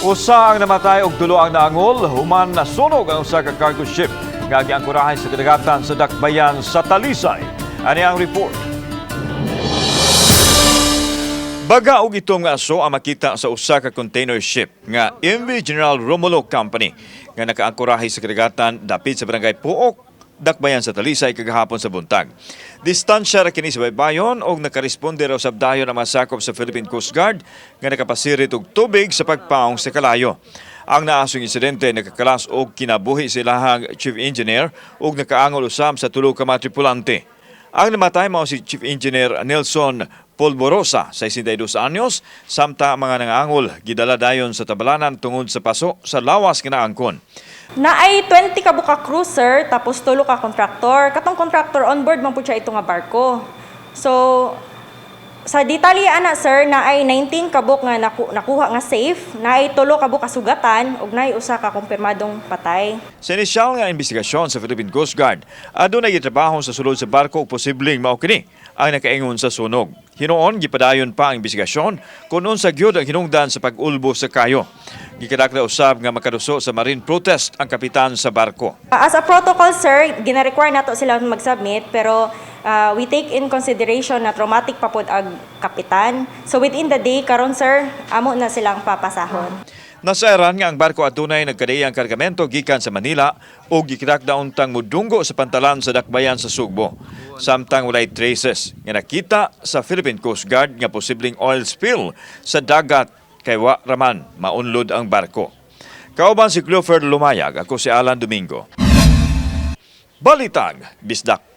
Usa ang namatay og tulo ang naangol human nasunog ang usa ka cargo ship nga giangkorahan sa kadagatan sa Dakbayan sa Talisay. Ani ang report. Baga og itom nga aso ang makita sa usa ka container ship nga MV General Romulo Company nga nakaangkorahe sa kadagatan dapit sa Barangay Pooc, Dakbayan sa Talisay kagahapon sa buntag. Distansya ra kini sa baybayon og nakaresponde raw sab dayon ang mga sakop sa Philippine Coast Guard nga nakapasirit og tubig sa pagpaong sa kalayo. Ang naasong insidente nakakalas og kinabuhi sa ilahang chief engineer ug nakaangol usab sa tulo ka mga tripulante. Ang namatay mao si Chief Engineer Nelson Polvorosa, 62 anyos, samtang ang mga nangangol gidala dayon sa tabalanan tungod sa paso sa lawas nga naangkon. Naay 20 ka buka crew, sir, tapos tulo ka contractor. Katong contractor, on board man pud siya ito nga barko. So sa detalye ana, sir, naay 19 ka buok nga nakuha nga safe, naay tulo ka buok kasugatan ug naay usa ka kumpirmadong patay. Sa inisyal nga investigasyon sa Philippine Coast Guard, adunay gitrabaho sa sulod sa barko ug posibleng mao kini ang nakaingon sa sunog. Hinuon gipadayon pa ang investigasyon kung unsa gyud ang hinungdan sa pag-ulbo sa kayo. Gikadakla usab nga makaduso sa marine protest ang kapitan sa barko. As a protocol, sir, gina-require nato sila mag-submit, pero we take in consideration na traumatic pa pod ang kapitan. So within the day karon, sir, amo na silang papasahon. Nasayran nga ang barko adunay nagkadaiyang kargamento gikan sa Manila ug gikadakda untang mudunggo sa pantalan sa Dakbayan sa Sugbo. Samtang walay traces nga nakita sa Philippine Coast Guard nga posibleng oil spill sa dagat kay wa raman maunlod ang barko. Kauban si Clover Lumayag, ako si Alan Domingo. Balitang Bisdak.